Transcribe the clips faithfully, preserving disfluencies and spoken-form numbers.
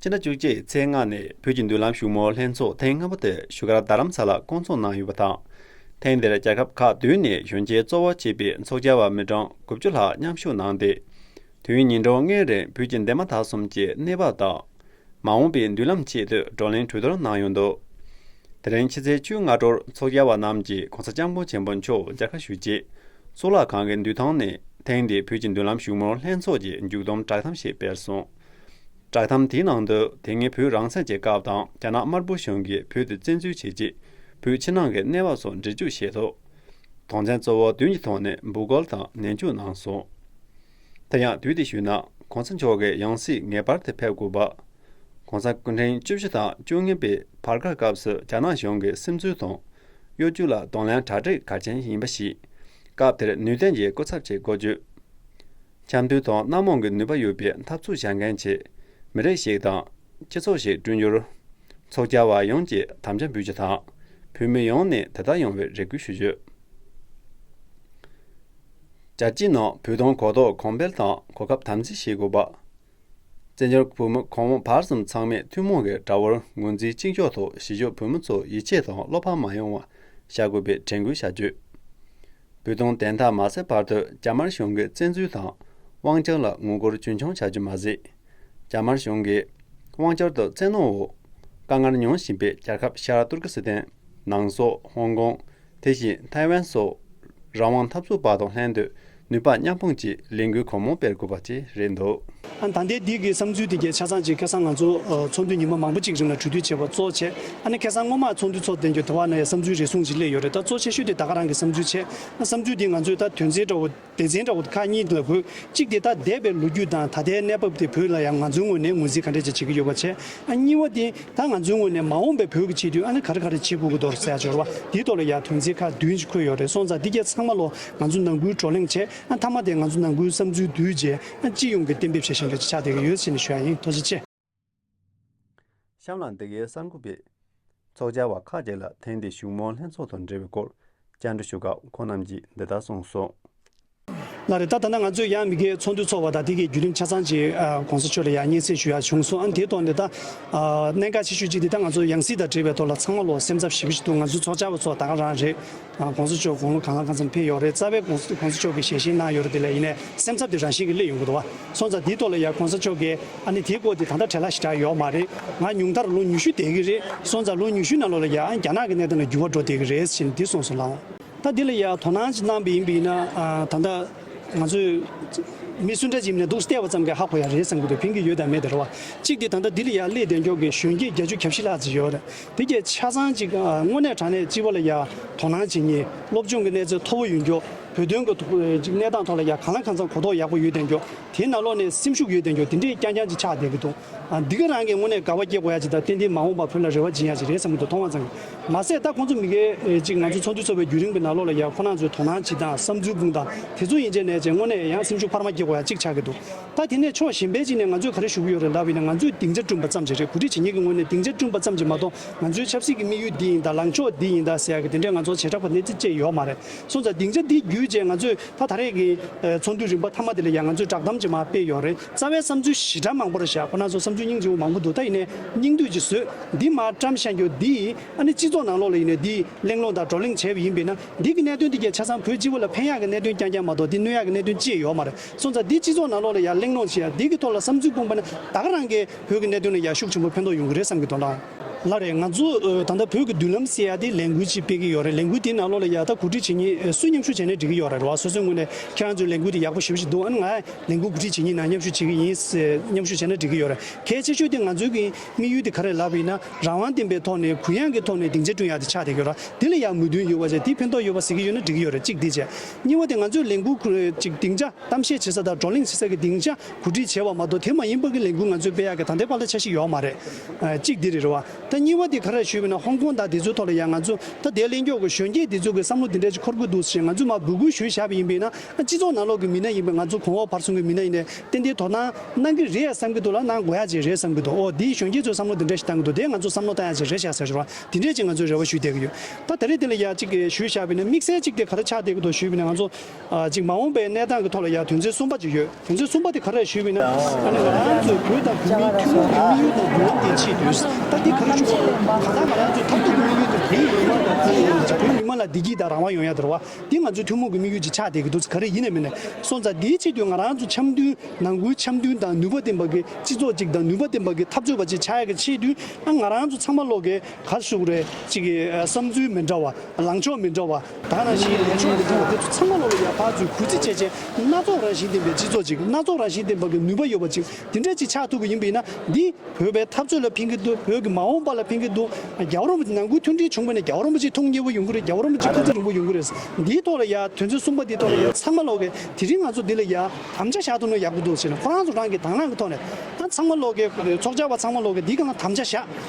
སྤྱི་ཟླ་བཅུ་གཅིག་ཚེས་ལྔ་ནས་བོད་ཀྱི་མདུན་ལམ་བཞུགས་མོལ་ལྷན་ཚོགས་ཐེངས་ལྔ་པ་དེ་བཞུགས་སྒར་རྡ་རམ་ས་ལར་བསྐོང་ཚོགས་གནང་ཡོད་པ་དང་། ཐེངས་འདིར་རྒྱལ་ཁབ་ཁག་བདུན་ནས་གཞོན་སྐྱེས་གཙོ་བོ་བྱས་པའི་ཚོགས་བཅར་བ་མི་གྲངས་དགུ་བཅུ་ལྷག་མཉམ་ཞུགས་གནང་སྟེ། དུས་ཡུན་ཉིན་གྲངས་ལྔའི་རིང་བོད་ཀྱི་འདས་མ་ད་གསུམ་གྱི་གནས་བབ་དང་། མ་འོངས་པའི་མདུན་ལམ་ཆེད་དུ་བགྲོ་གླེང་གྲོས་བསྡུར་གནང་ཡོད་འདུག་དེ་རིང་ཕྱི་ཚེས་བཅུ་སྔ་དྲོར་ཚོགས་བཅར་བ་རྣམས་ཀྱིས་༸གོང་ས་༸སྐྱབས་མགོན་ཆེན་པོ་མཆོག་མཇལ་ཁ་ཞུ་རྗེས། གཙུག་ལག་ཁང་གི་མདུན་ཐང་ནས་ཐེངས་འདིའི་བོད་ཀྱི་མདུན་ལམ་བཞུགས་མོལ་ལྷན་ཚོགས་ཀྱི་མཇུག་བསྡོམས་བསྒྲགས་གཏམ་ཞིག་སྤེལ་སོང་། བསྒྲགས་གཏམ་དེའི་ནང་དུ་དེ་སྔའི་བོད་རང་བཙན་གྱི་སྐབས་དང་རྒྱ་ནག་དམར་པོ་གཞུང་གིས་བོད་དུ་བཙན་འཛུལ་བྱས་རྗེས་བོད་ཕྱི་ནང་གི་གནས་བབ་སོགས་འགྲེལ་བརྗོད་བྱས་འདུག་དོན་ཚན་གཙོ་བོ་བདུན་གྱི་ཐོག་ནས་འབོད་སྐུལ་དང་ནན་བརྗོད་གནང་སོང་། དེ་ཡང་དུས་དེ་ཞུས་ན་༸གོང་ས་མཆོག་གི་ཡང་སྲིད་ངེས་པར་དུ་ཕེབས་དགོས་པ། ༸གོང་ས་སྐུ་ཕྲེང་བཅུ་བཞི་དང་བཅུ་གཉིས་པའི་བར་བརྒལ་སྐབས་སུ་རྒྱ་ནག་གཞུང་གིས་སིམ་འཛུལ་དང་གཡོ་སྒྱུ་ལ་གདོང་ལེན་གྲ་སྒྲིག་གལ་ཆེན་ཡིན་པ་ཞིག་སྐབས་དེར་ནུས་ལྡན་གྱི་སྐུ་ཚབ་ཅིག་བསྐོ་རྒྱུ། འཆམ་མཐུན་དང་སྣ་མང་གི་ནུས་པ་ཡོད་པའི་འཐབ་རྩོད་བྱ་མཁན་ཆེད་མི་རིགས་ཤིག་དང་སྤྱི་ཚོགས་ཤིག་བསྐྲུན་རྒྱུར། ཚོགས་བཅར་བ་ཡོངས་ཀྱིས་དམ་བཅའ་འབུལ་རྒྱུ་དང་། བོད་མི་ཡོངས་ནས་དེ་ལྟར་ཡོང་བའི་རེ་སྐུལ་ཞུ་རྒྱུ། རྒྱལ་སྤྱིའི་ནང་བོད་དོན་གོ་རྟོགས་གོང་འཕེལ་དང་གོ་སྐབས་དམ་འཛིན་བྱེད་དགོས་པ། བཙན་བྱོལ་བོད་མི་གོང་འོག་བར་གསུམ་ཚང་མས་ཐུན་མོང་གི་དགྲ་བོར་ངོས་འཛིན་གཅིག་ལྕོགས་ཐོག་གཞིས་བྱེས་བོད་མི་ཚོར་ཡིད་ཆེས་དང་བློ་ཕམ་མ་ཡོང་བ་བྱ་དགོས་པའི་དྲན་སྐུལ་བྱ་རྒྱུ། བོད་དོན་བདེན་མཐའ་མ་གསལ་བར་དུ་རྒྱ་དམར་གཞུང་གི་བཙན་འཛུལ་དང་དབང་ཆ་ལ་ངོ་རྒོལ་རྒྱུན་འཁྱོངས་བྱ་རྒྱུ་མ་ཟད། རྒྱ་དམར་གཞུང་གིས་དབང་སྒྱུར་དུ་བཙན་གནོན་འོག་དཀའ་ངལ་མྱོང་བཞིན་པའི་རྒྱལ་ཁབ་ཤར་ཏུར་ཀི་སི་ཐན། ནང་སོག་ཧོང་ཀོང་། དེ་བཞིན་ཐའེ་ཝན་སོགས་རང་དབང་འཐབ་རྩོད་པ་དང་ལྷན་དུ་ནུས་པ་མཉམ་སྤུངས་ཀྱིས་ལས་འགུལ་གང་མང་སྤེལ་དགོས་པ་བཅས་རེད་འདུག་ཨ་ད་ལྟའི་འདི་གི་བསམ་ཚུལ་དེ་གའི་ཆ་ཚང་ཅིག་ཁ་སང་ང་ཚོ་ཨ་ཚོགས་འདུ་ཉི་མ་མང་པོ་ཅིག་རིང་ལ་གྲོས་བསྡུར་བྱས་པ་གཙོ་བྱས། ཨ་ནི་ཁ་སང་སྔོན་མ་ཚོགས་འདུ་ཚོགས་དོན་གྱི་དུ་བ་ནས་བསམ་ཚུལ་རེ་ཟུང་ཅིག་སླེབས་ཡོད་རེད། ད་གཙོ་ཆེ་ཤོས་དེ་ད་ག་རང་གི་བསམ་ཚུལ་བྱས། ཨ་བསམ་ཚུལ་དེ་ང་ཚོས་ད་དོན་ཚན་འདྲ་བོ་སྡེ་ཚན་འདྲ་བོ་ཁག་གཉིས་ལ་བགོས། གཅིག་དེ་ད་འདས་པའི་ལོ་རྒྱུས་དང་ད་ལྟའི་གནས་བབ་དེ་བོད་ལ་ཡང་ང་ཚོའི་ངོས་ནས་ངོས་འཛིན་ག་འདྲ་ཅིག་བྱེད་ཀྱི་ཡོད་པ་བྱས། ཨ་གཉིས་པ་དེ་ད་ང་ཚོའི་ངོས་ནས་མ་འོངས་པའི་བོད་ཀྱི་ཆེད་དུ་ཨ་ནི་ག་རེ་ག་རེ་བྱེད་དགོས་ཀྱི་འདུག་ཟེར་ཡ་འབྱོར་བ་དེའི་ཐོག་ལ་ཡང་དོན་ཚན་ཁག་བདུན་ཅིག་འཁོད་ཡོད་རེད། སོང་ཙང་འདི་གའི་ཚང་མ་ལོ་ང་ཚོ་ནང་ཁུལ་བགྲོ་གླེང་བྱས། ཨ་མཐའ་མ་དེ་ང་ཚོ་ནང་ཁུལ་བསམ་ཚུལ་བསྡུས་རྗེས་ཨ་སྤྱི་ཡོངས་ཀྱི་གཏན་འབེབས་བྱེད་བཞིན་པ་ཆགས་བསྡད་ཀྱི་ཡོད་ཟེར་ནས་ཞུ་ཡ་ཡིན། ཐུགས་རྗེ་ཆེ། གཤམ་ལ་འདི་གའི་གསར་འགོད་པས་ཚོགས་བཅར་བ་ཁག་ཅིག་ལ་ཐེངས་འདིའི་བཞུགས་མོལ་ལྷན་ཚོགས་དང་འབྲེལ་བའི་སྐོར་བཅར་འདྲི་ཞུ་སྐབས་ཁོང་རྣམས་ཀྱིས་འདི་ལྟར་གསུངས་སོང་། ལགས་རེད། ད་ད་ལྟ་ང་ཚོས་ཡང་མི་སྒེར་ཚོགས་འདུ་ཚོགས་པ་དང་དེ་གའི་བརྒྱུད་རིམ་ཆ་ཚང་ཅིག་ཨ་༸གོང་ས་མཆོག་ལ་ཡང་སྙན་སེང་ཞུ་ཡ་བྱུང་སོང་། ཨ་དེའི་ཐོག་ནས་ད་ཨ་གནད་འགག་ཆེ་ཤོས་གཅིག་དེ་ད་ང་ཚོ་ཡང་སྲིད་དང་འབྲེལ་བའི་ཐོག་ལ་ཚང་མ་ལོ་སེམས་འཚབ་ཞེ་པོ་ཞིག་འདུག་ང་ཚོའི་ཚོགས་བཅར་བ་ཚོ་ད་ག་རང་རེད། ཨ་༸གོང་ས་མཆོག་དགུང་ལོ་གང་ལ་གང་འཚམ་ཕེབས་ཡོད་རེད། རྩ་བའི་༸གོང་ས་༸གོང་ས་མཆོག་གིས་ཞལ་བཞེས་གནང་ཡོད་རེད། དེ་ལ་ཡིན་ནའི་སེམས་འཚབ་དེ་རང་བཞིན་གྱིས་སླེབས་ཡོང་གི་འདུག་བ། སོང་ཙང་དེའི་ཐོག་ལ་ཡ་༸གོང་ས་མཆོག་གིས་ཨ་ནི་དེའི་སྐོར་དེ་ད་ལྟ་བྲེལ་བ་ཞེ་དྲག་ཡོད་མ་རེད། ང་ཉུང་མཐར་ལོ་ཉི་ཤུ་འདས་ཀྱི་རེད། སོང་ཙང་ལོ་ཉི་ཤུ་ནང་ལོགས་ལ་ཡ་ཨ་རྒྱ་ནག་གི་གནད་དོན་ལ་འགྱུར་བ་འགྲོ་བསྡད་ཀྱི་རེད་ཟེར་ནས་འདི་གསུངས་སོང་ལགས། ད་འདི་ལ་ཡ་དོ་སྣང་ཅིག་གནང་བ་ཡིན་པ་ཡིན་ན་ཨ་ད་ལྟ་ང་ཚོས་མི་སུ་འདྲ་ཅིག་ཡིན་ནའི་འདུག་བལྟས་པ་ཙམ་གྱིས་ཧ་གོ་ཡ་རེད་བསམ་གྱི་འདུག་ཕན་གྱི་ཡོད་དང་མེད་དེ་རེད་བ། གཅིག་དེ་ད་ལྟ་འདི་ལ་ཡ་སླེབས་བསྡད་མཁན་གྱི་གཞོན་སྐྱེས་བརྒྱད་ཅུ་གྱ་བཞི་ལྷག་ཅིག་ཡོད་རེད། དེ་གས་ཆ་ཚང་ཅིག་ཨ་དངོས་གནས་དྲང་གནས་སྤྱི་པ་ལ་ཡ་དོ་སྣང་བྱེད་མཁན། སློབ་སྦྱོང་གི་གནས་ཚད་མཐོ་པོ་ཡོད་མཁན། བོད་དོན་གྱི་ཐོག་ཅིག་གནས་སྟངས་ཐོག་ལ་ཡ་གང་ལ་གང་འཚམ་གོ་རྟོགས་ཡག་པོ་ཡོད་བསྡད་མཁན། དེའི་ནང་ལོགས་ནས་སེམས་ཤུགས་ཡོད་བསྡད་མཁན་དེ་འདྲས་རྐྱང་རྐྱང་ཅིག་ཆགས་བསྡད་ཀྱི་འདུག་ཨ་འདི་ག་རང་གིས་དངོས་གནས་དགའ་བ་སྐྱེ་དགོས་ཡ་ཅིག་དང་ཏན་ཏན་མ་འོངས་པར་བོད་ལ་རེ་བ་སྦྱིན་ཡ་ཅིག་རེད་བསམ་གྱི་འདུག་མཐོང་བ་ཙམ་གྱིས། མ་ཟད་ད་ཁོང་ཚོ་མི་སྒེར་ཅིག་ང་ཚོ་ཚོགས་འདུ་ཚོགས་པའི་བརྒྱུད་རིམ་གྱི་ནང་ལོགས་ལ་ཡ་ཁོ་རང་ཚོའི་དོ་སྣང་བྱེད་སྟངས། བསམ་ཚུལ་སྤུངས་སྟངས་དེ་ཚོ་ཡིན་ཙང་ནས་ཅིག་དངོས་གནས་ཡང་སེམས་ཤུགས་འཕར་མ་སྐྱེ་དགོས་ཡ་ཅིག་ཆགས་ཀྱི་འདུག་ད་དེ་ནས་ཕྱོགས་གཞན་པའི་ཅིག་ནས་ང་ཚོས་ག་རེ་ཞུ་གི་ཡོད་རེད་ལབ་པ་ཡིན་ན། ང་ཚོས་སྡིངས་ཆ་བསྐྲུན་པ་ཙམ་ཞིག་རེད། གོ་སྒྲིག་བྱེད་མཁན་གྱི་ངོས་ནས་སྡིངས་ཆ་བསྐྲུན་པ་ཙམ་ཞིག་མ་གཏོགས། ང་ཚོའི་ཆབ་སྲིད་ཀྱི་དམིགས་ཡུལ་འདི་ཡིན་ད། ལངས་ཕྱོགས་འདི་ཡིན་ད་ཟེར་ཡ་གི་དེ་འདྲའི་ང་ཚོ་བྱེ་བྲག་པ་གནས་ཚུལ་ཅིག་ཡོད་མ་རེད། སོང་ཙང་སྡིངས་ཆ་འདི་བརྒྱུད་བྱས་ང་ཚོས་ད་ད་རེས་ཀྱི་ཨ་ཚོགས་འདུའི་རིམ་པ་མཐའ་མ་དེ་ལ་ཡང་ང་ཚོས་བསྒྲགས་གཏམ་ཅིག་མར་སྤེལ་ཡོད་རེད། རྩ་བའི་བསམ་ཚུལ་ཞེ་དྲག་མང་པོ་རེད་བཞག་ཁོ་རང་ཚོ་བསམ་ཚུལ་སྙིང་རྗེ་པོ་མང་པོ་འདུག་ད་ཡིན་ནའི་སྙིང་བསྡུས་ཅིག་བཟོས། འདི་མར་བཀྲམ་བཞག་རྒྱུ་འདི་ཨ་ནི་སྤྱི་ཚོགས་ནང་ལོགས་ལ་ཡིན་ནའི་འདི་གླེང་སློང་དང་བགྲོ་གླེང་བྱས་པ་ཡིན་པས་ན། འདི་གི་གནད་དོན་འདི་གས་ཆ་ཚང་བོད་སྤྱི་པ་ལ་ཕན་ཡག་གི་གནད་དོན་རྐྱང་རྐྱང་མ་གཏོགས་འདི་གནོད་ཡག་གི་གནད་དོན་ཅི་ཡང་ཡོད་མ་རེད། སོང་ཙང་འདི་སྤྱི་ཚོགས་ནང་ལོགས་ལ་ཡར་གླེང་སློང་བྱེད་ཡ། འདི་གི་ཐོག་ལ་བསམ་ཚུལ་སྤུངས་པ་ན་ད་ག་རང་གིས་བོད་ཀྱི་གནད་དོན་ལ་ཡར་ཤུགས་ཆེན་པོ་ཕན་ཐོགས་ཡོང་གི་རེད་བསམ་གྱི་འདུག་ལགས། ལགས་རེད། ང་ཚོ་ཨ་ད་ལྟ་བོད་ཀྱི་མདུན་ལམ་ཟེར་ཡ་དེ་ལས་འགུལ་ཅིག་སྤེལ་གྱི་ཡོད་རེད། ལས་འགུལ་དེའི་ནང་ལོགས་ལ་ཡ་ད་གོ་སྒྲིག་བྱེད་མཁན་ཨ་སུ་མཉམ་ཞུགས་བྱས་ན་འགྲིག་གི་ཡོད་རེད་བ། སོ་སོའི་ངོས་ནས་ཁྱེད་རང་ཚོའི་ལས་འགུལ་དེ་ཡག་པོ་ཞེ་པོ་ཞིག་འདུག་ཨ་ནི་ང་ལས་འགུལ་གོ་སྒྲིག་བྱེད་མཁན་ནང་མཉམ་ཞུགས་བྱེད་ཀྱི་ཡིན་ཟེར་མཉམ་ཞུགས་བྱས་ན་འགྲིག་གི་ཡོད་རེད། གལ་ཆེ་ཤོས་དེ་ང་ཚོའི་གི་དམིགས་ཡུལ་དེ་ག་རེ་ལབ་པ་ཡིན་ན། རང་དབང་ལྡན་པའི་ཐོག་ནས་གུ་ཡངས་ཀྱི་ཐོག་ནས་སྡིངས་ཆ་བསྐྲུན་ཡག་དེ་ཆགས་བསྡད་ཡོད་ར། དེ་ལ་ཡང་མོས་མཐུན་ཡོད་པ་བྱས་དེ་ཕན་ཐོགས་ཡོད་པ་ཟེར་གྱི་ཡོད་ན་འགྲིག་གི་ཡོད་རེད། གཅིག་དེ་བྱས། གཉིས་པ་དེ་ང་ཚོས་ལས་འགུལ་ཁུལ་ཅིག་སྡིངས་ཆ་གཏམ་བཤད་བྱེད་ས་དང་བགྲོ་གླེང་བྱེད་ས་ཀྱི་སྡིངས་ཆ་གོ་སྒྲིག་བྱས་པ་མ་གཏོགས་དེ་མ་ཡིན་པ་གི་ལས་འགུལ་ང་ཚོས་སྤེལ་ཡག་གི་ད་ལྟའི་བར་ལ་འཆར་གཞི་ཡོད་མ་རེད། ཨ་གཅིག་དེ་རེད་རེད་བ། ད་གཉིས་པ་དེ་ག་རེ་ཞུས་པ་ཡིན་ན། ཧོང་ཀོང་དང་དེ་ཚོའི་ཐོག་ལ་ཡང་ང་ཚོ་ད་དེ་གླེང་ཕྱོགས་ཀྱི་གཞོན་སྐྱེས་དེ་ཚོ་གི་བསམ་བློ་དེ་འདྲ་ཞིག་འཁོར་གྱི་འདུག་ཟེར། ང་ཚོས་མར་འབོད་སྐུལ་ཞུས་བཞག་པ་ཡིན་པ་ཡིན་ན། སྤྱི་ཚོགས་ནང་ལོགས་ཀྱི་མི་སྣ་ཡིན་པ། ང་ཚོ་གོང་འོག་བར་གསུམ་གྱི་མི་སྣ་ཡིན་ནའི་ཏན་ཏན་དོ་སྣང་གནང་གི་རེད་བསམ་གྱི་འདུག་ལ། གནང་དགོས་ཡ་ཅིག་རེད་བསམ་གྱི་འདུག། ཨོ་དེ་གཞོན་སྐྱེས་ཚོས་བསམ་བློ་དེ་འདྲ་ཞིག་བཏང་གི་འདུག། དེ་ང་ཚོ་བསམ་བློ་བཏང་ཡ་ཅིག་རེད་ཤག་ཟེར་བ་དེ་འདྲས་ཅིག་ང་ཚོས་རེ་བ་ཞུས་བསྡད་ཀྱི་ཡོད། ད་ད་རེས་དེ་ལ་ཡ་ཅིག་ཞུས་བཞག་པ་ཡིན་ན། དམིགས་བསལ་ཅིག་དེ་ག་རེ་ཆགས་བསྡད་ཀྱི་འདུག་ཞུས་པ་ཡིན་ན། ང་ཚོ་ཨ་ཅིག་མ་འོངས་པའི་གནས་སྟངས་ཀྱི་ཐོག་ལ་ཡ་དོན་ཚན་གསུམ་པ་ཅིག་ཡོད། དོན་ཚན་གསུམ་པ་དེ་ག་རེ་ཞུས་པ་ཡིན་ན། ཨ་ནི་ང་རང་ཚོའི་བོད་དང་བོད་མིའི་ཐུན་མོང་གི་དམིགས་ཡུལ་དང་འདུན་ལམ་དེའི་ཆེད་དུ། ད་དེ་ག་རེ་ཞུ། ད་ལྟ་ང་རང་ཚོའི་མཐར་ཐུག་གི་དམིགས་ཡུལ་དེ་བོད་མི་མང་དང་བོད་མི་མང་ལ་བདེ་སྐྱིད་དང་རང་དབང་ཡོང་ཡ་དེ་རེད་བ། དེ་ང་ཚོའི་ཐུན་མོང་གི་དམིགས་ཡུལ་ཅིག་ཆགས་བསྡད་ཀྱི་འདུག། ག་རེ་ཡིན་ནའི་མིན་ནའི་སོང་ཙང་དེའི་ཆེད་དུ་ང་རང་ཚོ་འཆམ་མཐུན། ནང་ཁུལ་འཆམ་མཐུན་དང་ནུས་པ་ལྡན་པ་གི་སྤྱི་ཚོགས་ཅིག་དང་ནུས་པ་ལྡན་པ་གི་འཐབ་རྩོད་པ་ཅིག་ཆགས་ཡ་གི་ཆེད་དུ། ཨ་ང་རང་ཚོ་ཚང་མ་ལོག་གི་ག་རེ་ཞུ་དགོས་རེད། ཅིག་གི་ཨ་བསམ་ཚུལ་མི་འདྲ་བ། ལངས་ཕྱོགས་མི་འདྲ་བ། ད་ག་ནང་བཞིན་ལངས་ཕྱོགས་མི་འདྲ་བ་དེ་ཚོ་ཚང་མ་ལོག་ལ་ཡ་ཕར་ཚུར་གུས་བརྩི་བྱས་བྱས། སྣ་ཚོགས་རང་བཞིན་ལྡན་པའི་སྤྱི་ཚོགས་ཅིག། སྣ་ཚོགས་རང་བཞིན་ལྡན་པ་གི་ནུས་པ་ཡོད་པ་ཅིག་དེ་འདྲ་ཅིག་ཆགས་ཐུབ་པ་ཡིན་པ་ཡིན་ན། འདི་བོད་པའི་འཐབ་རྩོད་ལ་ཕན་གྱི་འདུག། བོད་ཀྱི་མ་འོངས་པ་ལ་ཕན་གྱི་འདུག། རྒྱལ་བ་རིན་པོ་ཆེ་ནང་ཁུལ་མཐུན་སྒྲིལ་བྱུང་བ་ནས་རྒྱལ་བ་རིན་པོ་ཆེ་མཐོང་རྒྱ་བོ་ཡོང་གི་རེད། རྒྱལ་བ་རིན་པོ་ཆེ་སྐུ་ཚེ་རིང་པོ་ཡོང་གི་རེད། འདིའི་ཐོག་ལ་ཡ་དོན་ཚན་གསུམ་པ་འདིའི་ཐོག་ལ་ཡ་ཚང་མ་ལོག་གི་དེ་རིང་ང་ཚོ་འདི་ལ་ཡ་དམ་བཅའ་བཞག་ཐུབ་ན་ཡག་པོ་འདུག་ཟེར་ནས། ཁོ་རང་ཚོ་རང་གི་དང་བླངས་ཀྱི་ཐོག་ནས། ཨ་ཚང་མ་ལོག་གི་ཚོགས་བཅར་བ་ཚང་མ་ལོག་གི་འདི་གང་དམ་བཅའ་བཞག།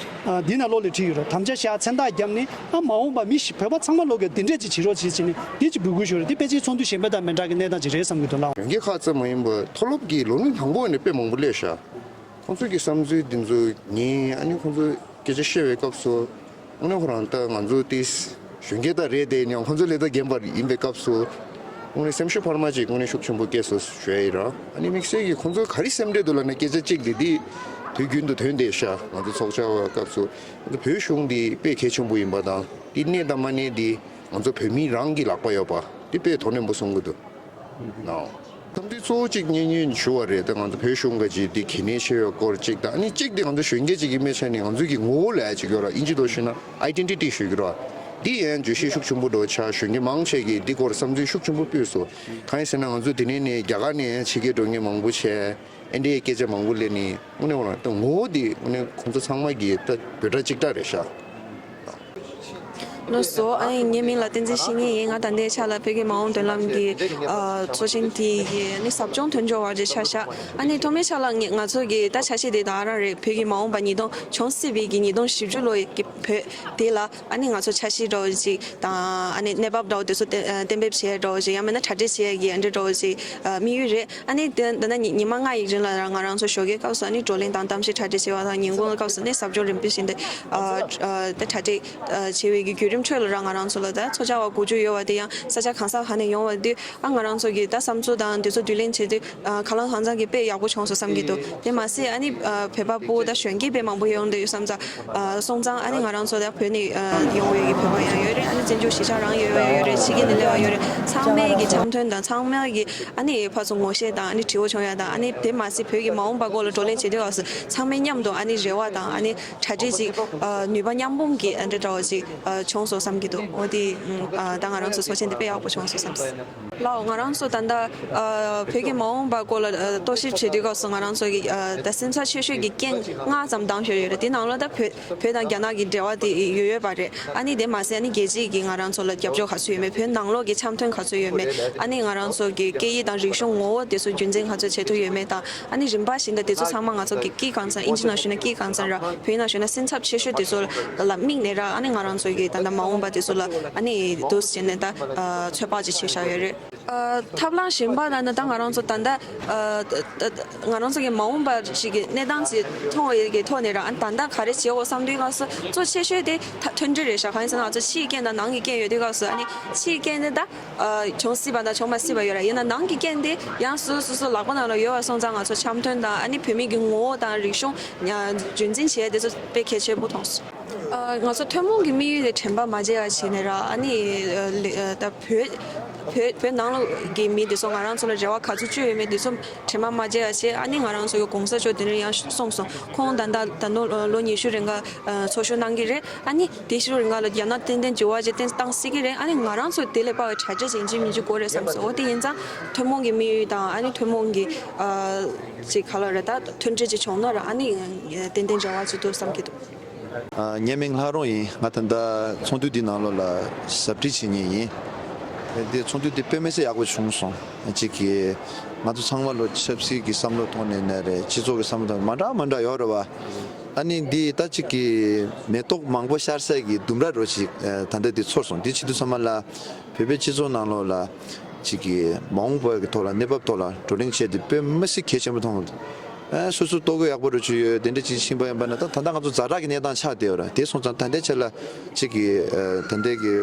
ཨ་འདི་ནང་ལོགས་ལ་བྲིས་ཡོད་རེད། དམ་བཅའ་བཞག། མཚན་རྟགས་བརྒྱབ་ནས། ཨ་མ་འོངས་པ་མི་ཞིག་བོད་པ་ཚང་མ་ལོག་གི་འདི་འདྲས་ཅིག་བྱེད་རོགས་བྱེད་ཅེས་ནས་འདི་ཅིག་འབོད་སྐུལ་ཞུ་རེད། འདི་ཕལ་ཆེར་ཚོགས་འདུ་གཞན་པ་དང་མི་འདྲ་གི་གནས་སྟངས་ཅིག་རེད་བསམ་གྱི་འདུག་ལགས། གཞོན་སྐྱེས་ཁག་ཙམ་མ་ཡིན་པར་མཐོ་སློབ་ཀྱི་ལོ་ལོན་དང་པོ་ནས་དཔེ་མང་པོ་སླེབས་ཤག། ཁོང་ཚོ་གི་བསམ་ཚུལ་འདི་ཚོ་ཉན། ཨ་ནི་ཁོང་ཚོ་སྐད་ཆ་བཤད་པའི་སྐབས་སུ། དངོས་གནས་ཁོ་རང་ད་ང་ཚོ་དེ་གཞོན་སྐྱེས་ད་རེད་དེ། ཡང་ཁོང་ཚོ་ལས་ད་རྒན་པ་ཡིན་པའི་སྐབས་སུ། དངོས་གནས་སེམས་ཤུགས་འཕར་མ་ཅིག་དངོས་གནས་ཤུགས་ཆེན་པོ་སྐྱེས་སོང་ཞུ་ཡ་ཡིན་ར། ཨ་ནི་དམིགས་བསལ་གྱི་ཁོང་ཚོ་ག་རེ་སེམས་ཁྲལ་འདུག་ལབ་ན། སྐད་ཆ་གཅིག་དེ་དེ་དུས་རྒྱུན་དུ་ཐོན་བསྡད་ཤག། ང་ཚོ་ཚོགས་བཅར་བའི་སྐབས་སུ། ང་ཚོ་བོད་གཞུང་འདི་དཔེ་གལ་ཆེན་པོ་ཡིན་པ་དང་། དེ་གནས་དང་མ་གནས་འདི་ང་ཚོ་བོད་མི་རང་གི་ལག་པ་ཡོད་པ་དེ་དཔེ་དོ་ནན་པོ་གསུང་གི་འདུག་ནའོ། འཚམས་འདྲི་གཙོ་བོ་གཅིག་སྙན་སྙན་ཞུ་བ་རེད། ད་ང་ཚོ་བོད་གཞུང་གི་ཅིག་འདི་གལ་གནད་ཆེ་བའི་སྐོར་གཅིག་དང་། ཨ་ནི་གཅིག་དེ་ང་ཚོ་གཞོན་སྐྱེས་ཅིག་ཡིན་པའི་ཆ་ནས་ང་ཚོ་གི་ངོ་བོ་ལབ་ཡ་ཅིག་ཡོད་ར། ཨིན་ཇི་ཐོག་ཞུས་ན་ཨའི་ཌེན་ཊི་ཊི་ཞུ་གི་ར། འདི་ཡང་བརྗོད་གཞི་ཤུགས་ཆེན་པོ་འགྲོ་ཆགས། གཞོན་སྐྱེས་མང་ཆེ་གིས་འདི་སྐོར་བསམ་ཚུལ་ཤུགས་ཆེན་པོ་སྤོས་སོང་། གང་ཡིན་ཟེར་ན་ང་ཚོ་འདི་ནས་ནས་རྒྱ་གར་ནས་ཡང་ཕྱི་རྒྱལ་འགྲོ་མཁན་མང་པོ་བྱས། ཨེ་འདྲའི་སྐད་ཆ་མང་པོ་སླེབས་ནས། དངོས་གནས་ཁོ་རང་ད་ངོ་བོ་འདི་དངོས་གནས་ཁོང་ཚོ་ཚང་མ་གི་ད་བོད་འདྲ་གཅིག་འདྲ་རེད་ཤག། ལགས་སོ། ཨ་ངའི་མིང་ལ་བསྟན་འཛིན་བཤེས་གཉེན་ཡིན། ང་ད་ལྟའི་ཆ་ལ་བོད་ཀྱི་མ་འོངས་མདུན་ལམ་གྱི་ཨ་ཚོགས་ཆེན་དེ་ཡི་ཨ་ནི་ཟབ་སྦྱོང་དོན་འཁྱོལ་བ་ཅིག་ཆགས་ཤག། ཨ་ནི་ཐོག་མའི་ཆ་ལ་ང་ང་ཚོ་གི་ད་འཆར་གཞི་དེ་ད་ག་རང་རེད། བོད་ཀྱི་མ་འོངས་པ་ཉིས་སྟོང་། བྱུང་སྲིད་པའི་གི་ཉིས་སྟོང་བཞི་བཅུ་ལོ་ཡི་གི་བོད་དེ་ལ། ཨ་ནི་ང་ཚོ་འཆར་གཞི་འདྲ་བོ་ཅིག་དང་། ཨ་ནི་གནས་བབ་འདྲ་བོ་དེ་ཚོ་གཏན་གཏན་འབེབས་བྱས་འདྲ་བོ་ཅིག། ཡང་མིན་ན་གྲ་སྒྲིག་བྱས་ཀྱི་ཨ་འདྲ་འདྲ་བོ་ཅིག་ཨ་དམིགས་ཡུལ་རེད། ཨ་ནི་དེ་འདི་ན་ཉི་ཉི་མ་ལྔ་ཡི་རིང་ལ་ར་ང་རང་ཚོ་ཞོགས་ཀའི་སྐབས་སུ་ཨ་ནི་བགྲོ་གླེང་དང་གཏམ་བཤད་གྲ་སྒྲིག་བྱས་པ་དང་། ཉིན་གུང་གི་སྐབས་སུ་ནི་ཟབ་སྦྱོང་རིམ་པ་བཞིན་དུ་ཨ་ཨ་དེ་གྲ་སྒྲིག་ཨ་བྱས་པའི་གི་བརྒྱུད་རིམ་ཁྲོད་ལ་ར་ང་རང་ཚོ་ལ་ད་ཚོགས་བཅར་བ་དགུ་བཅུ་ཡོད་པ་དེ་ཡང་ས་ཆ་གང་ས་ག་ནས་ཡོང་བ་དེ། ཨ་ང་རང་ཚོ་གི་ད་བསམ་ཚུལ་དང་དེ་ཚོ་བསྡུ་ལེན་བྱས་ཏེ། ཨ་གང་ལ་གང་འཚམ་གྱི་དཔེ་ཡག་པོ་བྱུང་སོང་བསམ་གྱི་འདུག། དེ་མ་ཟད་ཨ་ནི་ཨ་བོད་པ་ཕྲུ་གུ་དང་གཞོན་སྐྱེས་དཔེ་མང་པོ་ཡོང་འདོད་ཡོད་བསམ་ཙང་། ཨ་སོང་ཙང་ཨ་ནི་ང་རང་ཚོ་ད་བོད་ནས་ཨ་ཡོང་བའི་གི་བོད་པ་ཡང་ཡོད་རེད། ཨ་ནི་བཙན་བྱོལ་གཞིས་ཆགས་རང་ཡོད་པ་ཡང་ཡོད་རེད། ཕྱི་རྒྱལ་ནས་སླེབས་པ་ཡོད་རེད། ཚང་མའི་གི་འཆམ་མཐུན་དང་། ཚང་མའི་གི་ཨ་ནི་ཕར་ཚུར་ངོ་ཤེས་དང་། ཨ་ནི་དྲི་བ་བྱུང་ཡ་དང་། ཨ་ནི་དེ་མ་ཟད་བོད་ཀྱི་མ་འོངས་པ་སྐོར་ལ་བགྲོ་གླེང་བྱེད་དུས་སྐབས་སུ་ཚང་མས་མཉམ་དུ་ཨ་ནི་རེ་བ་དང་། ཨ་ནི་གྲ་སྒྲིག་ཅིག་ཨ་ནུས་པ་མཉམ་སྤུངས་ཀྱི་ཨ་འདྲ་འདྲ་བོ་ཅིག་ཨ་བྱུང་སོང་བསམ་གྱི་འདུག། འོ་དེ་ཨ་ད་ང་རང་ཚོ་ཚོགས་ཆེན་དེ་དཔེ་ཡག་པོ་བྱུང་སོང་བསམ་སོང་། ལགས་འོ། ང་རང་ཚོ་ད་ལྟ་ཨ་བོད་ཀྱི་མ་འོངས་པ་སྐོར་ལ་ཨ་རྟོག་ཞིབ་བྱེད་དུས་སྐབས་སུ་ང་རང་ཚོ་གི་ཨ་ད་སེམས་འཚབ་ཆེ་ཤོས་ཀྱི་རྐྱེན་ལྔ་ཙམ་བདམས་བཞག་ཡོད་རེད། དེ་ནང་ལ་ད་བོད་བོད་དང་རྒྱ་ནག་གི་འབྲེལ་བ་དེ་ཡོད་ཡོད་པ་རེད། ཨ་ནི་དེ་མ་ཟད་ཨ་ནི་རྒྱལ་སྤྱིའི་གི་ང་རང་ཚོ་ལ་རྒྱབ་སྐྱོར་ག་ཚོད་ཡོད་མེད། བོད་ནང་ལོགས་ཀྱི་འཆམ་མཐུན་ག་ཚོད་ཡོད་མེད། ཨ་ནི་ང་རང་ཚོ་གི་སྐད་ཡིག་དང་རིག་གཞུང་ངོ་བོ་དེ་ཚོ་རྒྱུན་འཛིན་ག་ཚོད་བྱེད་ཐུབ་ཡོད་མེད་དང་། ཨ་ནི་རིམ་པ་བཞིན་དུ་དེ་ཚོ་ཚང་མ་ང་ཚོ་གི་སྐད་གང་ཚང་། ཨིན་ཇི་ནང་ཞུས་ན་སྐད་གང་ཚང་ར། བོད་ཡིག་ནང་ཞུས་ན་སེམས་འཚབ་ཆེ་ཤོས་དེ་ཚོ་ལ་དམིགས་ནས་ར། ཨ་ནི་ང་རང་ཚོ་གི་ད་ལྟ་མ་འོངས་པ་དེ་ཚོ་ལ་ཨ་ནི་འདུག་སེ་བྱས་ནས་ད་ཨ་ཚོད་དཔག་ཅིག་བྱས་བཞག་ཡོད་རེད། ཨ་ཐབས་ལམ་གཞན་པ་ལ་ནི་ད་ང་རང་ཚོ་ད་ལྟ་ཨ་ད་ད་ང་རང་ཚོ་གི་མ་འོངས་པ་ཞིག་གི་གནས་སྟངས་ཅིག་མཐོང་བའི་གི་ཐོག་ནས་ར། ཨ་ད་ལྟ་ག་རེ་བྱེད་དགོས་བསམ་དུས་སྐབས་སུ་གཙོ་ཆེ་ཤོས་དེ་ད་མཐུན་སྒྲིལ་རེད་ཤག། གང་ཡིན་ཟེར་ན་ང་ཚོ་ཕྱིའི་རྐྱེན་དང་ནང་གི་རྐྱེན་ཡོད་དུས་སྐབས་སུ། ཨ་ནི་ཕྱིའི་རྐྱེན་དེ་ད་ཨ་བྱུང་སྲིད་པ་དང་བྱུང་མ་སྲིད་པ་ཡོད་ར། ཡིན་ན་ནང་གི་རྐྱེན་དེ་ཡང་སོ་སོ་སོ་སོ་ལག་པ་ནང་ལ་ཡོད་པ་སོང་ཙང་། ང་ཚོ་འཆམ་མཐུན་དང་། ཨ་ནི་བོད་མི་གི་ངོ་བོ་དང་རིག་གཞུང་རྒྱུན་འཛིན་བྱེད་ཡ་དེ་ཚོ་དཔེ་གལ་ཆེན་པོ་མཐོང་སོང་། ཨ་ང་ཚོ་ཐུན་མོང་གི་དམིགས་ཡུལ་དེ་དྲན་པ་མ་བརྗེད་པ་བྱས་ནས་ར། ཨ་ནི་ཨ་ལེ་ཨ་ད་བོད་བོད་བོད་ནང་ལོགས་ཀྱི་མི་དེ་ཚོ་ང་རང་ཚོ་ལ་རེ་བ་ག་ཚོད་བཅོལ་ཡོད་མེད་དེ་ཚོ་དྲན་པ་མ་བརྗེད་པ་བྱས། ཨ་ནི་ང་རང་ཚོ་གི་གོང་ས་མཆོག་དེ་རིང་ཡང་གསུངས་སོང་། ཁོང་ད་ལྟ་ད་ནོ་ལོ་ཉི་ཤུ་རིང་ག་ཨ་ཚོགས་ཞུགས་གནང་གི་རེད། ཨ་ནི་དེ་ཤུ་རིང་ག་ལ་རྒྱ་ནག་ཏན་ཏན་འགྱུར་བ་ཅིག་བཏང་སྲིད་ཀྱི་རེད། ཨ་ནི་ང་རང་ཚོ་དེ་ལས་དཔའ་བའི་གྲ་སྒྲིག་ཡིན་གཅིག་མིན་གཅིག་དགོས་རེད་བསམ་སོང་། འོ་དེ་ཡིན་ཙང་ཐུན་མོང་གི་དམིགས་ཡུལ་དང་། ཨ་ནི་ཐུན་མོང་གི་ཨ་ཅིག་ག་ལ་རེད། ད་མཐུན་སྒྲིལ་ཅིག་བྱུང་ན་ར། ཨ་ནི་ཏན་ཏན་འབྲེལ་བ་ཅིག་འདུག་བསམ་གྱི་འདུག། ཨ་ངའི་མིང་ལྷ་རུང་ཡིན། ང་ད་ལྟ་ཚོགས་འདུ་འདི་ནང་ལོགས་ལ་ཟབ་ཁྲིད་བྱེད་མཁན་ཡིན། འདི་ཚོགས་འདུ་འདི་དཔེ་མི་སྲིད་ཡག་པོ་བྱུང་སོང་། གཅིག་གིས་ང་ཚོ་ཚང་མ་ལོ་ཆབ་སྲིད་ཀྱི་བསམ་བློ་ཐོག་ནས་ནས་རེད། སྤྱི་ཚོགས་ཀྱི་བསམ་བློ་ཐོག་ནས་མ་འདྲ་མ་འདྲ་ཡོད་རེད་བ། ཨ་ནི་འདི་ད་ཅིག་གི་མེ་ཏོག་མང་པོ་ཤར་སའི་གི་ལྡུམ་ར་རོ་ཅིག་ཨ་ད་ལྟ་འདི་ཚོར་སོང་། འདི་བྱེད་དུས་ཙམ་པ་ལ་བོད་པའི་སྤྱི་ཚོགས་ནང་ལོགས་ལ་ཅིག་གི་མ་འོངས་པ་གི་ཐོག་ལ་གནས་བབ་ཐོག་ལ་བགྲོ་གླེང་བྱས་ཏེ་དཔེ་མི་སྲིད་གལ་ཆེན་པོ་མཐོང་། ཨ་སོ་སོ་ལྟོ་གོས་ཡག་པོ་རུ་ཅིག་ཡོད་དེ་འདྲ་ཅིག་ཕྱིན་པ་ཡིན་པ་ན། ད་ད་ལྟ་ང་ཚོ་ཛ་དྲག་གི་གནས་སྟངས་ཆགས་བསྡད་ཡོད་ར། དེ་སོང་ཙང་ད་ལྟའི་ཆ་ལ་ཅིག་གི་ཨ་ད་ལྟའི་གི་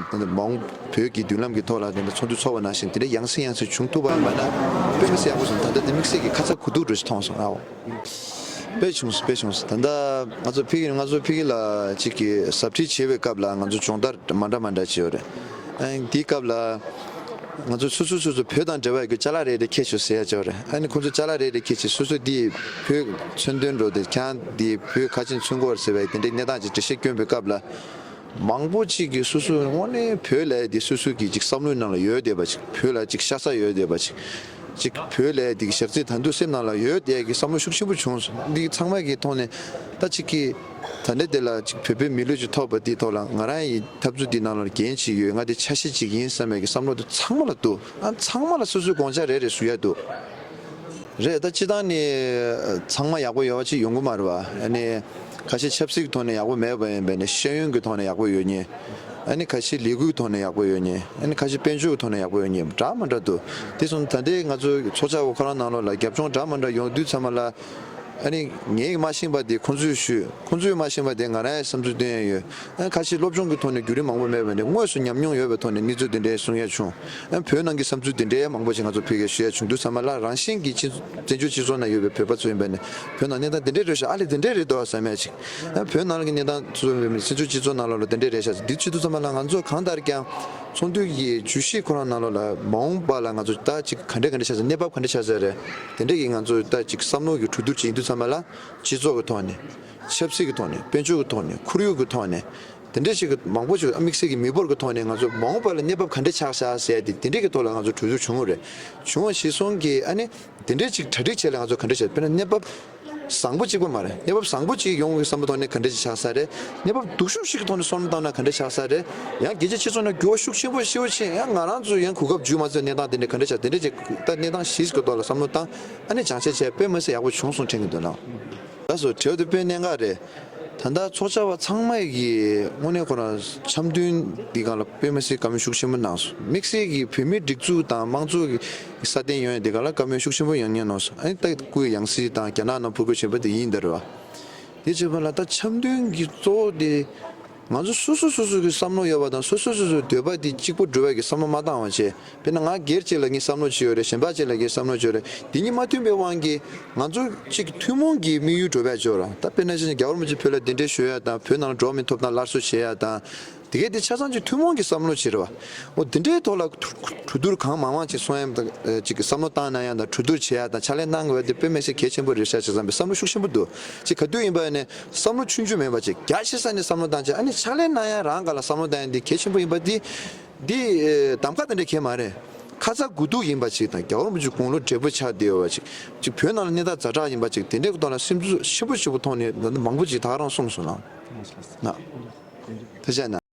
ད་ལྟ་མ་འོངས་བོད་ཀྱི་མདུན་ལམ་གྱི་ཐོག་ལ་དེ་འདྲ་ཚོགས་འདུ་ཚོགས་པ་ནང་བཞིན་དེ་འདྲ་ཡང་སེ་ཡང་སེ་བྱུང་ཐུབ་པ་ཡིན་པ་ན་དཔེ་མི་སྲིད་ཡག་པོ་སོང་། ད་ལྟ་དེ་དམིགས་བསལ་གྱི་ཁ་ཚ་དགོས་གཏུགས་འགྲོ་ཞིག་མཐོང་སོང་ཨའོ། དཔེ་བྱུང་སོང་། དཔེ་བྱུང་སོང་། ད་ལྟ་ང་ཚོ་ཕ་གི་ང་ཚོ་ཕ་གི་ལ་ཅིག་གི་ཟབ་ཁྲིད་བྱེད་པའི་སྐབས་ལ་ང་ཚོ་སྦྱོང་བརྡར་མ་འདྲ་མ་འདྲ་བྱེད་ཡོད་རེད། ཨ་དེའི་སྐབས་ལ་ང་ཚོ་སོ་སོ་སོ་སོ་བོད་དང་འབྲེལ་བ་ཡོད་རྒྱུ་ཅ་ལག་རེ་རེ་ཁྱེར་ཤོག་ཟེར་ཡ་ཅིག་ཡོད་རེད། ཨ་ནི་ཁོང་ཚོ་ཅ་ལག་རེ་རེ་ཁྱེར་བྱས་སོ་སོ་དེ་བོད་མཚོན་དོན་འགྲོ་དེ་ཁྱེད་རང་དེ་བོད་ཁ་ཆེམས་མཚོན་གྱི་ཡོད་རེད་ཟེར་བའི་དེ་འདྲའི་གནས་སྟངས་ཅིག་འགྲེལ་བཤད་བསྐྱོན་པའི་སྐབས་ལ། མང་པོ་ཅིག་གིས་སོ་སོའི་དངོས་གནས་བོད་ལ་དེ་སོ་སོ་གི་ཅིག་བསམ་བློའི་ནང་ལ་ཡོད་བསྡད་པ་ཅིག་བོད་ལ་ཅིག་ཤ་ཚ་ཡོད་བསྡད་པ་ཅིག་ཅིག་བོད་ལ་དེ་གི་ཞག་རྩི་ད་དུང་སེམས་ནང་ལ་ཡོད་བསྡད་ཀྱི་བསམ་བློ་ཤུགས་ཆེན་པོ་བྱུང་སོང་། འདི་ཚང་མ་གི་ཐོག་ནས་ད་ཅིག་གི་ད་ལྟ་དེ་ལ་ཅིག་བོད་པའི་མི་ལུས་ཅིག་ཐོབ་པ་དེའི་ཐོག་ལ་ང་རང་ཡི་འཐབ་རྩོད་འདི་ནང་ལ་འགན་ཅིག་ཡོད། ང་དེ་ཆ་ཤས་ཅིག་ཡིན་བསམ་པའི་གི་བསམ་བློ་དེ་ཚང་མ་ལ་འདུག་ཨ་ཚང་མ་ལ་སོ་སོའི་དགོངས་འཆར་རེ་རེ་ཞུ་ཡ་འདུག་རེད། ད་སྤྱི་བཏང་ནས་ཚང་མ་ཡག་པོ་ཡོད་པ་ཅིག་ཡོང་གི་མ་རེད་བ། ཨ་ནི་ཁ་ཤས་ཆབ་སྲིད་ཀྱི་ཐོག་ནས་ཡག་པོ་མེད་པ་ཡིན་པས་ནས་ཤེས་ཡོན་གྱི་ཐོག་ནས་ཡག་པོ་ཡོད་མཁན། ཨ་ནི་ཁ་ཤས་ལས་འགུལ་ཐོག་ནས་ཡག་པོ་ཡོད་མཁན། ཨ་ནི་ཁ་ཤས་དཔལ་འབྱོར་གྱི་ཐོག་ནས་ཡག་པོ་ཡོད་མཁན་འདྲ་མི་འདྲ་འདུག་དེ་སོང་ད་ལྟའི་ང་ཚོའི་ཚོགས་བཅར་བ་ཁོ་རང་ནང་ལོགས་ལ་རྒྱབ་ལྗོངས་འདྲ་མི་འདྲ་ཡོང་དུས་ཙམ་པ་ལ། ཨ་ནི་ངས་མ་ཤེས་པ་དེ་ཁོང་ཚོས་ཞུས། ཁོང་ཚོས་མ་ཤེས་པ་དེ་ང་རང་ཡང་བསམ་ཚུལ་སྟོན་ཡ་ཡོད། ཨ་ཁ་ཤས་སློབ་སྦྱོང་གི་ཐོག་ནས་བརྒྱུད་རིམ་མང་པོ་མེད་པ་ནས་དངོས་སུ་ཉམས་མྱོང་ཡོད་པའི་ཐོག་ནས་གནས་ཚུལ་དེ་འདྲའི་གསུང་ཡ་བྱུང་། ཨ་བོད་ནང་གི་བསམ་ཚུལ་དེ་འདྲའི་མང་པོ་ཞིག་ང་ཚོ་ཕ་གིར་ཞུ་ཡ་བྱུང་དུས་ཙམ་པ་ལ། རང་བཞིན་གྱིས་སྤྱི་བཙན་བྱོལ་སྤྱི་ཚོགས་ནང་ཡོད་པའི་བོད་པ་ཚོ་ཡིན་པ་ནས་བོད་ནང་གནས་སྟངས་དེ་འདྲའི་རེད་ཤག་ཨ་ལས་དེ་འདྲའི་རེད་འདུག་བསམ་ཡ་ཅིག་ཨ་བོད་ནང་ལ་གི་གནས་སྟངས་ཚོ་བསམ་ཚུལ་སྤྱི་ཚོགས་ནང་ལོགས་ལ་དེ་འདྲའི་རེད་ཤག་འདི་བྱེད་དུས་ཙམ་པ་ལ་ང་ཚོ་གང་ལྟར་ཀྱང་ཚོགས་འདུ་ཡི་བརྗོད་གཞི་ཁོ་རང་ནང་ལོགས་ལ་མ་འོངས་པ་ལ་ང་ཚོ་ད་ཅིག་ག་འདྲ་ག་འདྲ་ཆགས་ཚར། གནས་བབ་ག་འདྲ་ཆགས་ཚར་རེད། དེ་འདྲ་གི་ང་ཚོ་ད་ཅིག་བསམ་བློ་གི་གྲོས་བསྡུར་བྱེད་དུས་ཙམ་པ་ལ་སྤྱི་ཚོགས་ཀྱི་ཐོག་ནས། ཆབ་སྲིད་ཀྱི་ཐོག་ནས། དཔལ་འབྱོར་གྱི་ཐོག་ནས། ཁོར་ཡུག་གི་ཐོག་ནས། དེ་འདྲ་ཞིག་གི་མང་པོ་ཞིག་དམིགས་བསལ་གྱི་མི་འབོར་གྱི་ཐོག་ནས་ང་ཚོ་མ་འོངས་པ་ལ་གནས་བབ་ག་འདྲ་ཆགས་ཤག་ཟེར་ཏེ་དེ་འདྲ་གི་ཐོག་ལ་ང་ཚོ་གྲོས་བསྡུར་བྱུང་བ་རེད། བྱུང་བ་ཞིག་སོང་གི་ཨ་ནི་དེ་འདྲ་ཅིག་གྲ་སྒྲིག་བྱས་ལ་ང་ཚོ་ག་འདྲ་བྱས། དཔེར་ན་གནས་བབ་བཟང་པོ་གཅིག་པ་མ་རེད། གནས་བབ་བཟང་པོ་གཅིག་ཡོང་བའི་བསམ་བློ་ཐོག་ནས་ག་འདྲ་ཅིག་ཆགས་ས་རེད། གནས་བབ་སྡུག་ཤོས་ཤིག་གི་ཐོག་ནས་བསམ་བློ་བཏང་ན་ག་འདྲ་ཆགས་ས་རེད། ཡང་རྒྱལ་སྤྱིའི་སྤྱི་ཚོགས་ནང་འགྱུར་བ་ཤུགས་ཆེན་པོ་ཞིག་ཕྱིན་ཡང་ང་རང་ཚོ་ཡང་གོ་སྐབས་འཇུ་མ་ཚུགས་གནས་སྟངས་དེ་འདྲ་ག་འདྲ་ཆགས། དེ་འདྲ་ཅིག་ད་གནས་སྟངས་ཤིག་གི་ཐོག་ལ་བསམ་བློ་བཏང་ཨ་ནི་སྦྱང་བཤད་བྱས་དཔེ་མི་སྲིད་ཡག་པོ་བྱུང་སོང་དྲན་གྱི་འདུག་ལགས། ལགས་སོ། དྲི་བ་དེ་དཔེ་གནད་འགག་རེད། ད་ལྟ་ཚོགས་བཅར་བ་ཚང་མ་གིས་དངོས་གནས་ཁོ་རང་འཆམ་མཐུན་འདི་སྒང་ལ་དཔེ་མི་སྲིད་བཀའ་མོལ་ཤུགས་ཆེན་པོ་གནང་སོང་། དམིགས་བསལ་གྱིས་བོད་མིའི་སྒྲིག་འཛུགས་དང་དམངས་གཙོ་གི་སྲ་བརྟན་ཡོང་ཡ་འདི་སྒང་ལ་བཀའ་མོལ་ཤུགས་ཆེན་པོ་ཡང་ཉན་གནང་སོང་། ཨ་ནི་ད་སྐུའི་ཡང་སྲིད་དང་རྒྱ་ནག་ནང་འབོད་སྐུལ་བྱས་པ་དེ་ཡིན་ད་རེད་བ། དེ་བྱས་པ་ལ་ད་འཆམ་མཐུན་གྱི་གཙོ་བོ་དེ། ང་ཚོ་སོ་སོ་སོ་སོ་གི་བསམ་བློ་ཡོད་པ་དང་སོ་སོ་སོ་སོའི་འདོད་པ་དེ་གཅིག་པོ་སྒྲུབ་པ་གི་བསམ་བློ་མ་བཏང་བ་བྱས། དཔེར་ན་ང་སྒེར་གཅིག་ལ་ངའི་བསམ་བློ་ཅིག་ཡོད་རེད། གཞན་པ་གཅིག་ལ་ངའི་བསམ་བློ་ཅིག་ཡོད་རེད། འདི་གཉིས་མ་མཐུན་པའི་དབང་གིས་ང་ཚོ་གཅིག་ཐུན་མོང་གི་དམིགས་ཡུལ་འགྲུབ་པ་ཅིག་ཡོད་ར། ད་དཔེར་ན་ཅིག་རྒྱལ་བ་རིན་པོ་ཆེ་བོད་ལ་གདན་འདྲེན་ཞུ་ཡ་དང་བོད་ནང་ལ་འགྲོ་བ་མིའི་ཐོབ་ཐང་སླར་གསོ་བྱེད་ཡ་དང་། དེ་གས་དེ་ཆ་ཚང་གཅིག་ཐུན་མོང་གི་བསམ་བློ་ཅིག་རེད་བ། འོ་འདི་འདྲའི་ཐོག་ལ་གྲོས་བསྡུར་གང་མང་མང་ཅིག་སོང་ཡ་ཅིག་བསམ་བློ་བཏང་གནང་ཡ་དང་གྲོས་བསྡུར་བྱེད་ཡ་དང་ཕྱག་ལས་གནང་དགོས་ཡ་དེ་དཔེ་མི་སྲིད་གལ་ཆེན་པོ་རེད་ཤག་བྱས་ཙང་བསམ་བློ་ཤུགས་ཆེན་པོ་འདུག་ཅིག་ག་དུས་ཡིན་པ་ཡིན་ནའི་བསམ་བློ་ཆུང་ཆུང་མེད་པ་ཅིག་རྒྱ་ཆེ་ས་ནས་བསམ་བློ་བཏང་བྱས། ཨ་ནི་ཕྱག་ལས་གནང་ཡ་རང་སྒང་ལ་བསམ་བློ་བཏང་ཡ་འདི་གལ་ཆེན་པོ་ཡིན་པ་འདི། འདི་ཨེ་གདམ་ག་དེ་འདྲ་གང་ཡང་མ་རེད། ཁ་ཚ་དགོས་གཏུགས་ཡིན་པ་ཅིག་དང་རྒྱལ་བ་རིན་པོ་ཆེ་དགུང་ལོ་བགྲེས་པོ་ཆགས་བསྡད་ཡོད་པ་ཅིག་ཅིག་བོད་ནང་ལ་གནས་སྟངས་ཛ་དྲག་ཡིན་པ་ཅིག་དེ་འདྲའི་ཐོག་ལ་སེམས་ཚོར་ཆེན་པོ་ཆེན་པོ་ཐོག་ནས་ད་ལྟ་མང་པོ་ཅིག་ད་ག་རང་གསུངས་སོང་ལགས། ན། ཐུགས་རྗེ་གནང་།